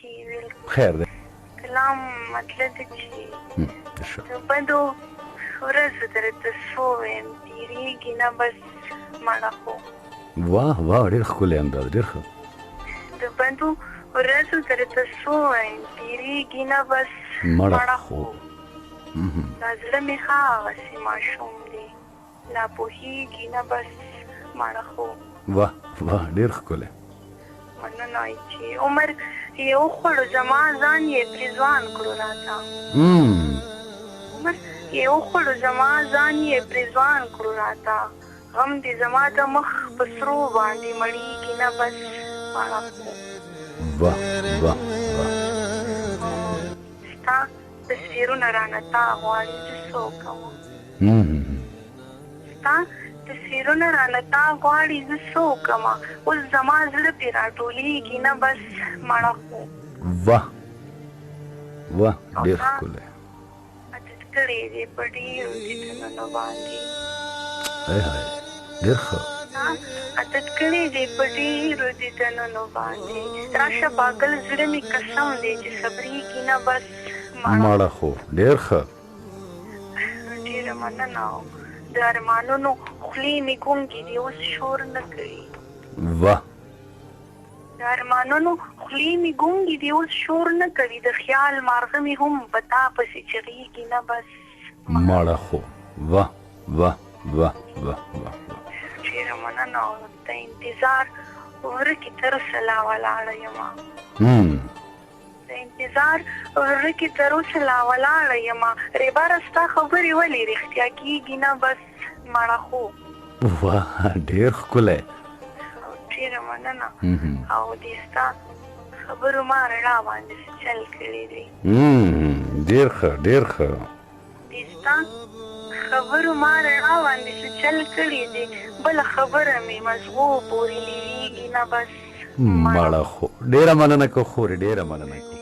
جی بالکل. خیر دی. کلام مطلب چې د بدو ورځو درته څه ووایم، تېرېږي نه بس مړه خو. واه واه، ډېر ښکلی انداز، ډېر ښه. د بدو ورځو درته څه ووایم، تېرېږي نه بس مړه خو. دا زړه مې هغسې ماشوم دی، لا پوهېږي نه بس مړه خو. واه واه، ډېر ښکلی. مننه چې عمر یې وخوړو، زما ځان یې پرې ځوان کړو راته. عمر یې وخوړو، زما ځان یې پرې ځوان کړو راته. غم دې زما د مخ په سرو باندې مړېږي نه بس مړه خو. واه واه واه. ستا تصویرونه رانه تا غواړي، زه څه وکړم؟ ستا تصویرونه رانه تا غواړي، زه څه وکړم؟ اوس زما زړه پرې راټولېږي نه بس مړه خو. واه واه، ډېر ښکلی. عادت کړی دی په ډېرو دیدنونو باندې. های های، ډېر ښه. عادت کړی دی په ډېرو دیدنونو باندې. راشه پاګل زړه مې قسم دی چې صبرېږي نه بس مړه خو. ډېر ښه. ډېره مننه. د ارمانونو خولې مې ګونګې دي، اوس شور نه کوي. واه. د ارمانونو خولې مې ګونګې دي، اوس شور نه کوي. د خیال مارغه مې هم په تا پسې چغېږي نه بس مړه خو. واه واه واه واه واه. ډېره مننه. د انتظار وره کې تر اوسه لا ولاړه یم. د انتظار وره کې تر اوسه لا ولاړه یم. ریباره ستا خبرې ولې رښتیا کېږي نه بس مړه خو. واه، ډېر ښکلی. ډېره مننه. او دې ستا خبرو ما رڼا باندې څه چل کړی دی. ډېر ښه، ډېر ښه. دې ستا خبرو ما رڼا باندې څه چل کړی دی. بله خبره مې مزغو پورې لیږي نه بس مړه خو. ډېره مننه کو خورې، ډېره مننه کو.